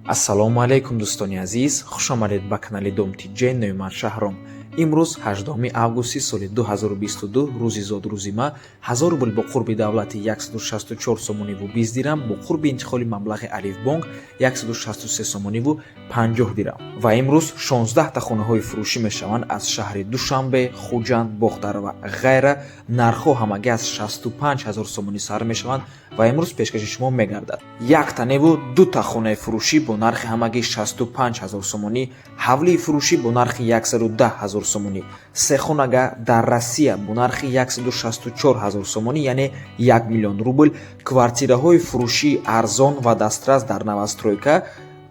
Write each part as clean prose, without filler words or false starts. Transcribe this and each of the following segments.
Ассалому алайкум, дӯстони азиз, хушомадед ба канали Дом Тиҷе. Номи ман Шаҳром. Имрӯз 8 августи соли 2022, рӯзи зодрӯзи ма. 1000 рубл бо қурби давлати 164 сомониву 20 дирам, бо қурби интиқоли маблағи Алифбонк 163 сомониву 50 дирам. Ва имрӯз 16 та хонаҳои фурӯшӣ мешаванд аз шаҳри Душанбе, Хуҷанд, Бохтар ва ғайра. Нархҳо ҳамагӣ аз 65 ҳазор сомонӣ сар мешаванд ва имрӯз пешкаши шумо мегардад. Якта неву дута хонаи фурӯшӣ бо нархи ҳамагӣ 65 ҳазор сомонӣ, ҳавлии фурӯшӣ бо нархи 110 ҳазор сомонӣ, сехонага дар Россия бо нархи 164 ҳазор сомонӣ, яъне 1 миллион рубл, квартираҳои фурӯшии арзон ва дастрас дар новостройка,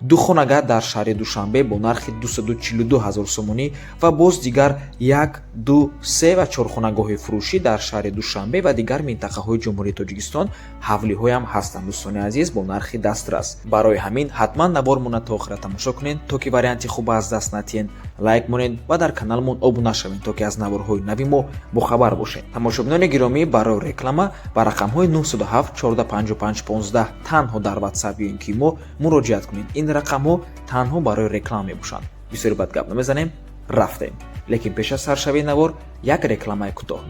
ду хонага дар шаҳри Душанбе бо нархи 242 ҳазор сомонӣ ва боз дигар як, ду, се ва чорхонагоҳи фурӯшӣ дар шаҳри Душанбе ва дигар минтақаҳои Ҷумҳурии Тоҷикистон. Ҳавлиҳоям ҳастанд, дӯстони азиз, бо нархи дастрас. Барои ҳамин ҳатман навормона то охира тамошо кунед, то ки варианти хуба аз даст натиҳед. Лайк монед ва дар каналмон обуна шавед, то ки аз наворҳои нави мо бохабар бошед. Тамошобинони гиромӣ, барои реклама ба рақамҳои 907 14 55 15 танҳо дар Ватсап ё ин ки мо муроҷиат кунед. Ин рақамҳо танҳо барои реклама мебошанд. Бисёри бад гап намезанем, рафтем. Лекин пеш аз саршавии навор як рекламаи кӯтоҳ.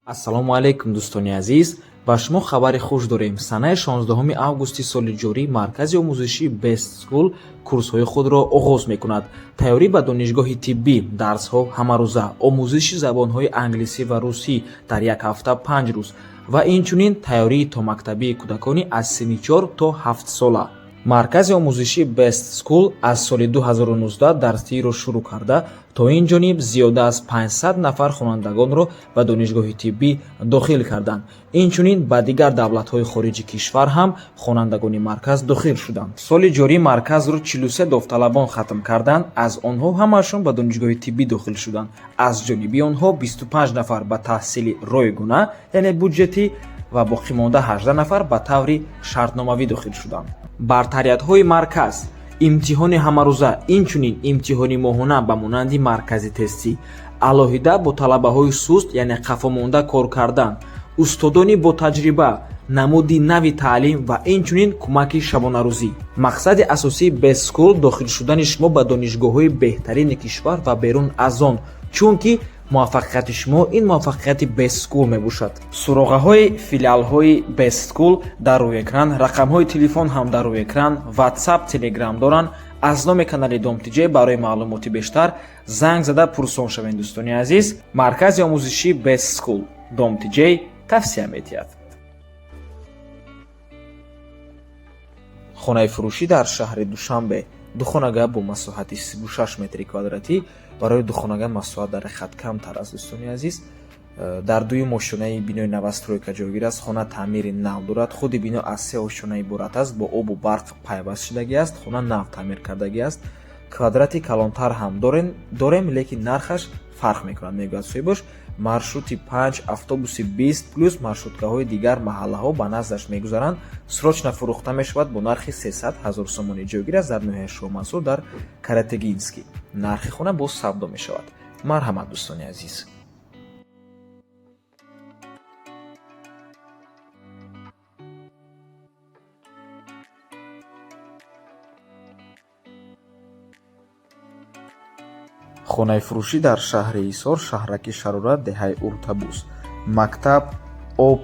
Ассалому алайкум, дӯстони азиз, ба шумо хабари хуш дорем. Санаи 16 августи соли ҷорӣ маркази омӯзишии Best School курсҳои худро оғоз мекунад. Тайёрӣ ба донишгоҳи тиббӣ, дарсҳо ҳамарӯза, омӯзиши забонҳои англисӣ ва русӣ дар як ҳафта 5 рӯз ва инчунин тайёрии томактабии кӯдакони аз синни 4 то 7 сола. Маркази омӯзишии Best School аз соли 2019 дарсиро шурӯъ карда, то ин ҷониб зиёда аз 500 нафар хонандагонро ба донишгоҳи тиббӣ дохил карданд. Инчунин ба дигар давлатҳои хориҷи кишвар ҳам хонандагони марказ дохил шуданд. Соли ҷорӣ марказро 43 довталабон хатм карданд, аз онҳо ҳамаашон ба донишгоҳи тиббӣ дохил шуданд. Аз ҷониби онҳо 25 нафар ба таҳсили ройгуна, яъне буҷетӣ, ва боқимонда 18 нафар ба таври шартномавӣ дохил шуданд. Бартариятҳои марказ: имтиҳони ҳамарӯза, инчунин имтиҳони моҳона ба монанди маркази тестӣ, алоҳида бо талабаҳои суст, яъне қафомонда кор кардан, устодони ботаҷриба, намуди нави таълим ва инчунин кӯмаки шабонарӯзӣ. Мақсади асосии Best School дохил шудани шумо ба донишгоҳҳои беҳтарини кишвар ва берун аз он, чунки муваффақияти шумо ин муваффақияти Best School мебошад. Суроғаҳои филиалҳои Best School дар рӯи экран, рақамҳои телефон ҳам дар рӯи экран, WhatsApp, Telegram доранд. Аз номи канали Дом Тиҷе барои маълумоти бештар занг зада пурсон шавед, дӯстони азиз. Маркази омӯзишии Best School, Дом Тиҷей тавсия медиҳад. Хонаи фурӯшӣ дар шаҳри Душанбе, духонага бо масоҳати 36 метри квадратӣ. Барои духонага масоҳат дар ҳақиқат камтар аст, дӯстони азиз. Дар дуюм ошёнаи бинои новостройка ҷойгир аст. Хона таъмири нав дорад. Худи бино аз се ошёна иборат аст, бо обу барқ пайваст шудагӣ аст. Хона нав таъмир кардагӣ аст. Квадрати калонтар ҳам дорем, лекин нархаш фарқ мекунад, мегӯяд соҳибош. Маршрути 5, автобуси 20 плюс маршруткаҳои дигар маҳаллаҳо ба наздаш мегузаранд. Срочно фурӯхта мешавад бо нархи 300 ҳазор сомонӣ. Ҷойгир аст дар ноҳияи Шоҳмансур, дар Каратегинский. Нархи хона боз савдо мешавад. Марҳамат, дӯстони азиз. Хонаи фурӯшӣ дар шаҳри Ҳисор, шаҳраки Шарора, деҳаи Уртабуз. Мактаб, об,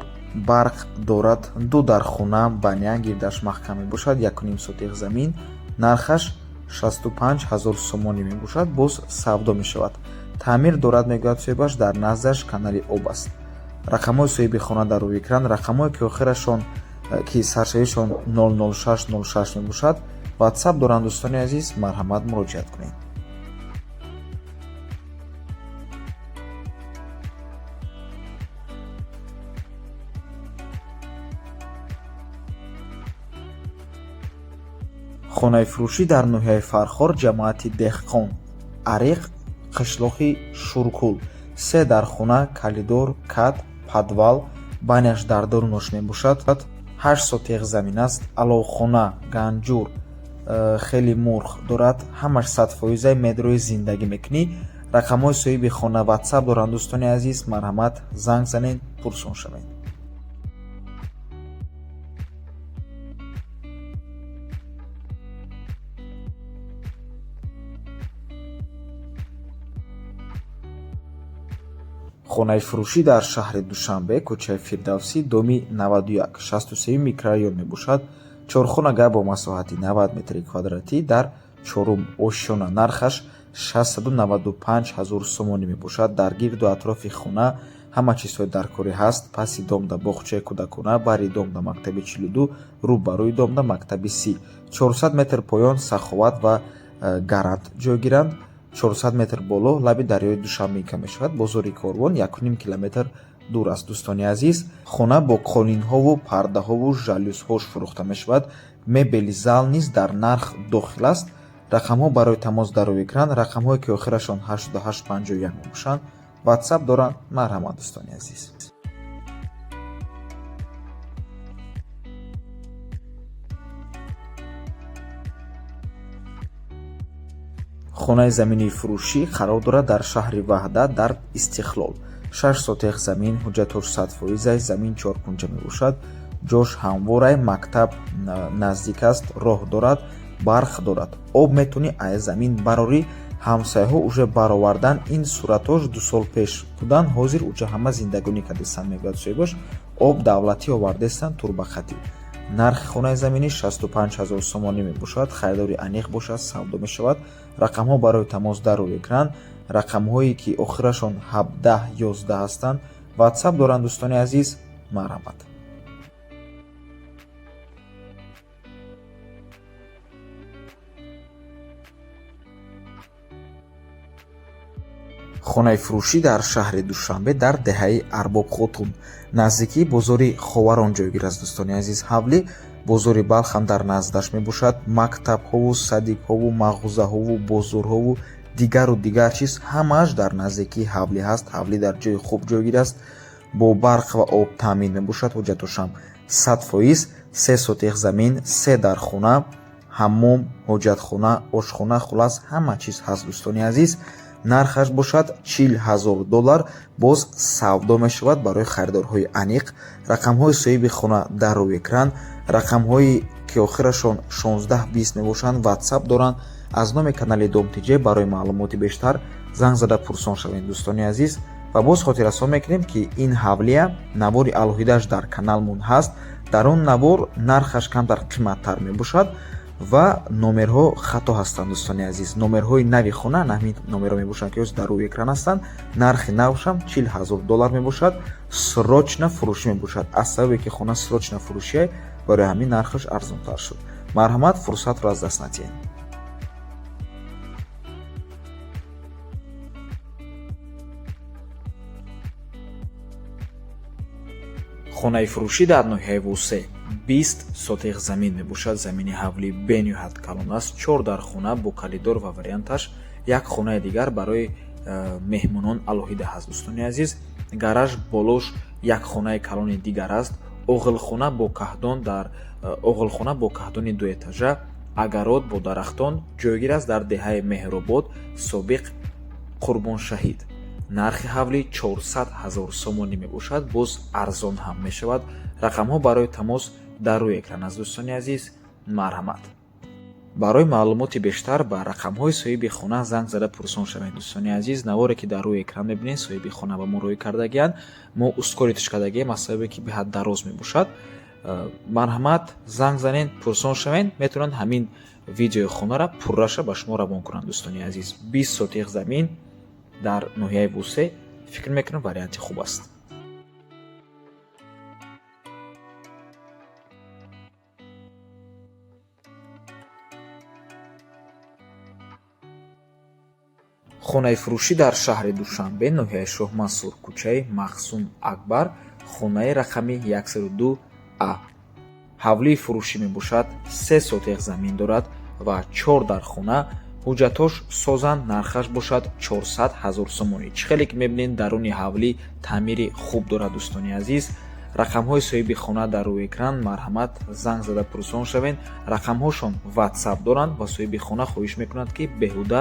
барқ дорад. Ду дар хона, баня гирдаш маҳкам мебошад. 1,5 сотих замин, нархаш 65 ҳазор сомонӣ мебошад, боз савдо мешавад. Таъмир дорад, мегӯяд соҳибаш, дар наздаш канали об аст. Рақамҳои соҳиби хона дар рӯи экран, рақамҳое ки охирашон, ки саршавишон 006 06 мебошад, Ватсап доранд, дӯстони азиз, марҳамат, муроҷиат кунед. Хонаи фурӯшӣ дар ноҳияи Фархор, ҷамоати Деҳқон Ариқ, қишлоқи Шуркул. Се дар хона, коридор, кат, подвал, баняш дар дурнош мебошад. 8 сотих замин аст. Аловхона, ганҷур, хеле мурғ дорад. Ҳамаш 100%-аи медрои зиндагӣ мекунӣ. Рақамҳои соҳиби хона Ватсап доранд, дӯстони азиз, марҳамат, занг занед, пурсон шавед. Хонаи фурӯшӣ дар шаҳри Душанбе, кӯчаи Фирдавсӣ, доми 91, 63 микрорайон мебошад. Чорхонага бо масоҳати 90 метри квадратӣ дар чорум ошёна, нархаш 695 ҳазор сомонӣ мебошад. Дар гирду атрофи хона ҳама чизҳои даркорӣ ҳаст. Паси домда боғчаи кӯдакона, бари домда мактаби 42, рӯ ба рӯи домда мактаби 30. 400 метр поён Саховат ва Гарант ҷойгиранд. 400 метр боло лаби дарёи Душанбинка мешавад. Бозори Корвон 1,5 километр дур аст. Дӯстони азиз, хона бо қолинҳову пардаҳову жалюзҳош фурӯхта мешавад. Мебели зал низ дар нарх дохил аст. Рақамҳо барои тамос дар рӯи экран, рақамҳое ки охирашон 8851 мебошанд, WhatsApp доранд. Марҳамат, дӯстони азиз. Хонаи заминии фурӯшӣ қарор дорад дар шаҳри Ваҳдат, дар Истиқлол. 6 сотех замин, ҳуҷҷатҳош 100%, замин чоркунҷа мебошад, ҷош ҳамворай, мактаб наздик аст, роҳ дорад, барқ дорад. Об метавонӣ аз замин барорӣ. Ҳамсояҳо уже баровардан. Ин суратҳош 2 сол пеш буданд, ҳозир уҷа ҳама зиндагонӣ кардестанд, мегӯяд соҳибош. Об давлатӣ овардестанд, турбахатӣ. Нархи хонаи заминӣ 65 ҳазор сомонӣ мебошад. Харидори аниқ бошад, савдо мешавад. Рақамҳо барои тамос дар рӯи экран, рақамҳое ки охирашон 17 11 ҳастанд, WhatsApp доранд. Дӯстони азиз, марҳамат. Хонаи фурӯшӣ дар шаҳри Душанбе, дар деҳаи Арбобхотун, наздикии бозори Ховарон ҷойгир аст. Дӯстони азиз, ҳавлӣ бозори Балх ҳам дар наздаш мебошад. Мактабҳову садикҳову мағозаҳову бозорҳову дигару дигар чиз ҳамааш дар наздикии ҳавлӣ ҳаст. Ҳавлӣ дар ҷои хуб ҷойгир аст, бо барқ ва об таъмин мебошад. Ҳуҷҷатошам 100%, 3 сотех замин, 3 дархона, ҳаммом, ҳоҷатхона, ошхона, хулас ҳама чиз ҳаст. Дӯстони азиз, нархаш бошад 40 ҳазор доллар, боз савдо мешавад барои харидорҳои аниқ. Рақамҳои соҳиби хона дар рӯи экран, рақамҳое ки охирашон 16 20 мебошанд, WhatsApp доранд. Аз номи канали Дом ТЖ барои маълумоти бештар занг зада пурсон шавед, дӯстони азиз. Ва боз хотиррасон мекунем, ки ин ҳавлия навори алоҳидааш дар каналмон ҳаст. Дар он навор нархаш камтар қиматтар мебошад ва номерҳо хато ҳастанд. Дӯстони азиз, номерҳои нави хона ҳамин номерҳо мебошанд, ки дар рӯи экран ҳастанд. Нархи навшам 40 ҳазор доллар мебошад, срочно фурӯшӣ мебошад. Аз сабабе ки хона срочно фурӯшия, барои ҳамин нархаш арзонтар шуд. Марҳамат, фурсатро аз даст надиҳед. Хонаи фурӯшӣ дар ноҳияи Восе, 20 сотех замин мебошад. Замини ҳавлӣ бениҳоят калон аст. Чор дархона бо калидор ва варианташ як хонаи дигар барои меҳмонон алоҳида ҳаст. Дӯстони азиз, гараж болош як хонаи калони дигар аст. Оғилхона бо каҳдон, дар оғилхона бо каҳдони дуэтажа, огород бо дарахтон ҷойгир аст дар деҳаи Меҳробод, собиқ Қурбоншаҳид. Нархи ҳавлӣ 400 ҳазор сомонӣ мебошад, боз арзон ҳам мешавад. Рақамҳо барои тамос дар рӯи экран аст. Дӯстони азиз, марҳамат, барои маълумоти бештар ба рақамҳои соҳиби хона занг зада пурсон шавед. Дӯстони азиз, наворе ки дар рӯи экран мебинед, соҳиби хона ба мо рӯй кардагианд. Мо ускорить кардагием, аз сабабе ки беҳад дароз мебошад. Марҳамат, занг занед, пурсон шавед. Метавонанд ҳамин видеои хонара пурраша ба шумо равон кунанд. Дӯстони азиз, 20 сотих замин дар ноҳияи Восе, фикр мекунам, варианти хуб аст. Хонаи фурӯшӣ дар шаҳри Душанбе, ноҳияи Шоҳмансур, кӯчаи Махсум Акбар, хонаи рақами 102 а, ҳавлии фурӯшӣ мебошад. 3 сотех замин дорад ва чор дархона, ҳуҷҷатҳош созанд. Нархаш бошад 400 ҳазор сомонӣ. Чӣ хеле ки мебинед, даруни ҳавлӣ таъмири хуб дорад. Дӯстони азиз, рақамҳои соҳиби хона дар рӯи экран, марҳамат, занг зада пурсон шавед. Рақамҳошон WhatsApp доранд ва соҳиби хона хоҳиш мекунанд, ки беҳуда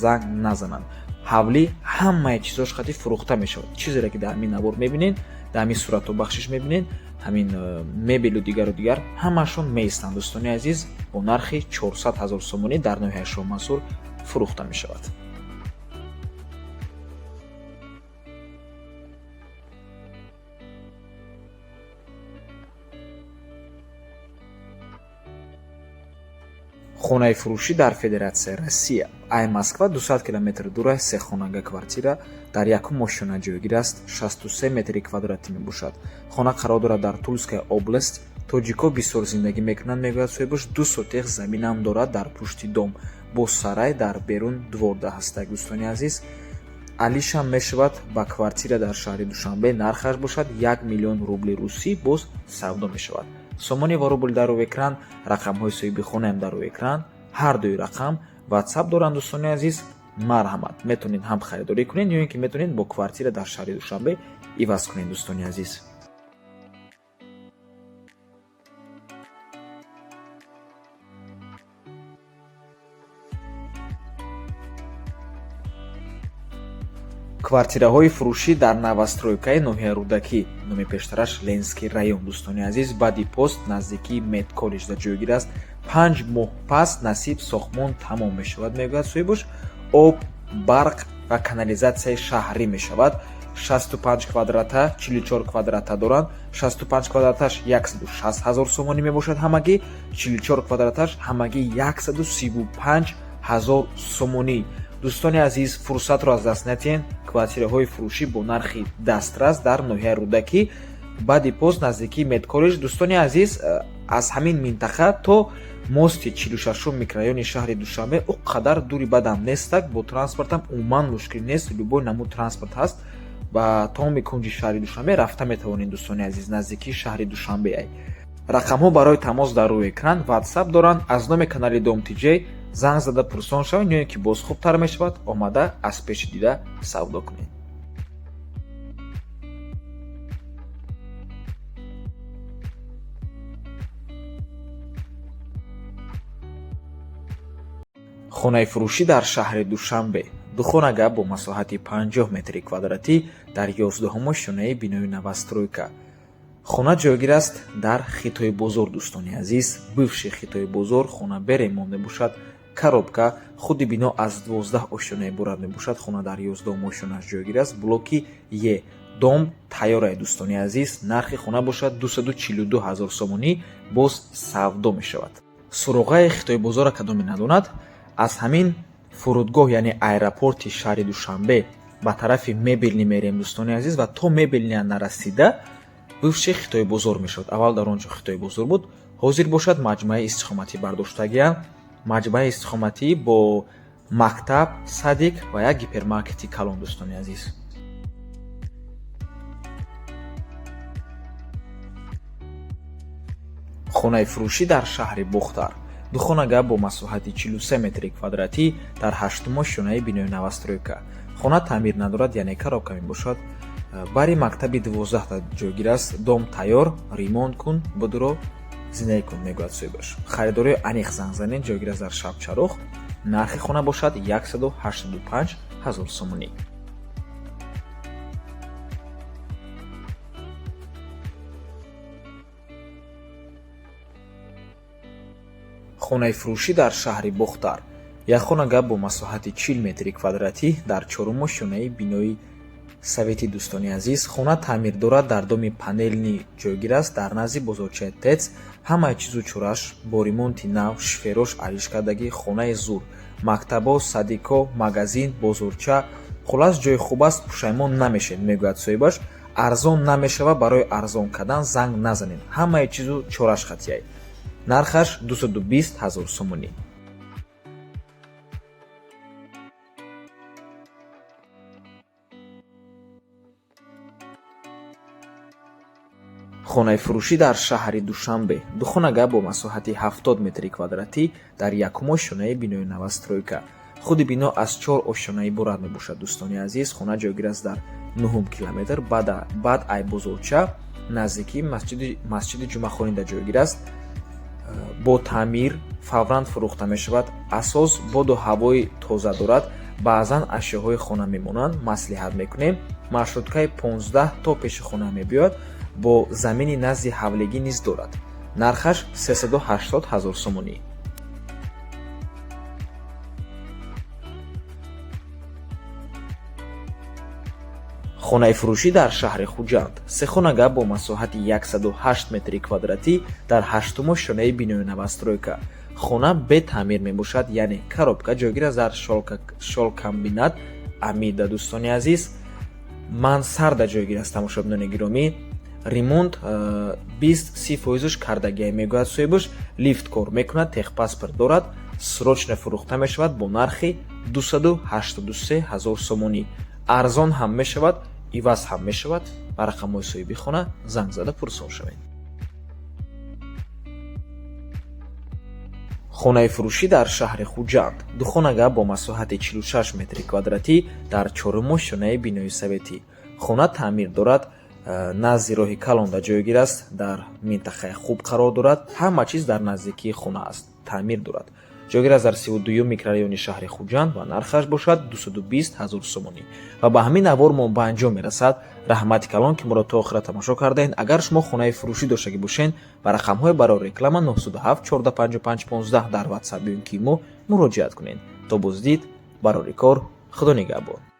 занг назананд. Ҳавлӣ ҳамаи чизош хати фурӯхта мешавад. Чизере ки дар ҳамин навор мебинед, дар ҳамин суратҳо, бахшиш, мебинед, ҳамин мебелу дигару дигар ҳамаашон меистанд. Дӯстони азиз, бо нархи 400 ҳазор сомонӣ дар ноҳияиошоҳмансур фурӯхта мешавад. Хонаи фурӯшӣ дар Федератсияи Россия. Ай Москва 200 километр дур аст, сехонага квартира дар якум ошёна ҷойгир аст, 63 метри квадратӣ мебошад. Хона қарор дорад дар Тульская область. Тоҷикҳо бисёр зиндагӣ мекунанд, мегӯяд соҳибаш, 2 сотих заминам дорад дар пушти дом. Бо сарай дар берун дворда ҳастак, дӯстони азиз. Алишам мешавад ба квартира дар шаҳри Душанбе, нархаш бошад 1 миллион рубли русӣ, боз савдо мешавад. Сомонӣ ва рубл дар рӯи экран, рақамҳои соҳиби хонаам дар рӯи экран, ҳар дуи рақам WhatsApp доранд, дӯстони азиз. Марҳамат, метавонед ҳам харидорӣ кунед ё ин ки метавонед бо квартира дар шаҳри Душанбе иваз кунед, дӯстони азиз. Квартираҳои фурӯшӣ дар новостройкаи ноҳияи Рӯдакӣ, номи пештараш Ленский район, дӯстони азиз, баъди пост наздикии медколлеҷда ҷойгир аст. 5 моҳ пас насиб сохтмон тамом мешавад, мегӯяд соҳибаш. Об, барқ ва канализатсияи шаҳрӣ мешавад. 65 квадрата, 44 квадрата доранд. 65 квадраташ 160 ҳазор сомонӣ мебошад ҳамагӣ, 44 квадраташ ҳамагӣ 135 ҳазор сомонӣ. Дӯстони азиз, фурсатро аз даст надиҳед. Квартираҳои фурӯшӣ бо нархи дастрас дар ноҳияи Рӯдакӣ, баъди пост наздикии медколлеҷ. Дӯстони азиз, аз ҳамин минтақа то мости 46-ум микрорайони шаҳри Душанбе он қадар дури бадам нестак, бо транспортам умуман мушкил нест, любой намуд транспорт ҳаст. Ба тамоми кунҷи шаҳри Душанбе рафта метавонед, дӯстони азиз, наздикии шаҳри Душанбе ай. Рақамҳо барои тамос дар рӯи экран, WhatsApp доранд. Аз номи канали Дом ТЖ занг зада пурсон шавед ё ин ки боз хубтар мешавад омада аз пеши дида савдо кунед. Хонаи фурӯшӣ дар шаҳри Душанбе. Духонага бо масоҳати 50 метри квадратӣ дар 11-ум ошёнаи бинои новостройка. Хона ҷойгир аст дар Хитои бозор, дӯстони азиз, бывший Хитои бозор. Хона беремон мебошад, коробка, худи бино аз 12 ошёна иборат мебошад. Хона дар 11-ум ошёнаш ҷойгир аст, блоки Е. Дом тайёрае, дӯстони азиз. Нархи хона бошад 242 ҳазор сомонӣ, боз савдо мешавад. Суроғаи Хитои бозорро кадоме надонад, аз ҳамин фурудгоҳ, яъне аэропорти шаҳри Душанбе ба тарафи Мебелни мерем, дӯстони азиз, ва то Мебелния нарасида бывший Хитои бозор мешавад. Аввал дар он ҷо Хитои бозор буд, ҳозир бошад маҷмӯаи истиқоматӣ бардоштагиам. Маҷмӯаи истиқоматӣ бо мактаб, садик ва як гипермаркети калон, дӯстони азиз. Хонаи фурӯшӣ дар шаҳри Бохтар. Духонага бо масоҳати 43 метри квадратӣ дар ҳаштум ошёнаи бинои новостройка. Хона таъмир надорад, яъне коробка мебошад. Бари мактаби 12 ҷойгир аст. Дом тайёр, ремонт кун, будро зиндагӣ кун, мегӯяд соҳибаш. Харидорои аниқ занг занед, ҷойгир аст дар Шабчароғ. Нархи хона бошад 185 ҳазор сомонӣ. Хонаи фурӯшӣ дар шаҳри Бохтар. Як хонага бо масоҳати 40 метри квадратӣ дар чорум ошёнаи бинои советӣ, дӯстони азиз. Хона таъмир дорад, дар доми панелни ҷойгир аст, дар назди бозорчаи ТЭЦ. Ҳамаи чизу чорааш бо ремонти нав, шиферош алиш кардагӣ, хонаи зур. Мактабҳо, садикҳо, магазин, бозорча, хуллас ҷои хуб аст, пушаймон намешавед, мегӯяд соҳибаш. Арзон намешавад, барои арзон кардан занг назанед. Ҳамаи чизу чораш хатияй. Нархаш 220 ҳазор сомонӣ. Хонаи фурӯшӣ дар шаҳри Душанбе. Духонага бо масоҳати 70 метри квадратӣ дар якум ошёнаи бинои новостройка. Худи бино аз 4 ошёна иборат мебошад, дӯстони азиз. Хона ҷойгир аст дар 9 километр баъд ай бозорча, наздикии масҷиди Ҷумъахонида ҷойгир аст. Бо таъмир фавран фурӯхта мешавад. Асос боду ҳавои тоза дорад. Баъзан ашёҳои хона мемонанд, маслиҳат мекунем. Маршруткаи 15 то пеши хона мебиёяд, бо замини назди ҳавлигӣ низ дорад. Нархаш 380 ҳазор сомонӣ. Хонаи фурӯшӣ дар шаҳри Хуҷанд. Сехонага бо масоҳати 108 метри квадратӣ дар ҳаштум ошёнаи бинои новостройка. Хона бетаъмир мебошад, яъне коробка. Ҷойгир аст дар Шолкомбинат Амида, дӯстони азиз. Мансарда ҷойгир аст, тамошобинони гиромӣ. Ремонт 20-30 фоизаш кардагия, мегӯяд соҳибаш. Лифт кор мекунад, техпаспорт дорад. Срочно фурӯхта мешавад бо нархи 283 ҳазор сомонӣ. Арзон ҳам мешавад, иваз ҳам мешавад. Ба рақамҳои соҳиби хона занг зада пурсон шавед. Хонаи фурӯшӣ дар шаҳри Хуҷанд, духонага бо масоҳати 46 метри квадратӣ дар чорумошёнаи бинои советӣ. Хона таъмир дорад, назди роҳи калонда ҷойгир аст, дар минтақаи хуб қарор дорад. Ҳама чиз дар наздикии хона аст, таъмир дорад. Ҷойгир аст дар 32-юм микрорайони шаҳри Хуҷанд ва нархаш бошад 220 ҳазор сомонӣ. Ва ба ҳамин навор мо ба анҷом мерасад. Раҳмати калон, ки моро то охира тамошо кардаед. Агар шумо хонаи фурӯшӣ доштагӣ бошед, ба рақамҳои барои реклама 907 455 15 дар Ватсап ё ки мо муроҷиат кунед. То боздид, барори кор, Худо нигаҳбон.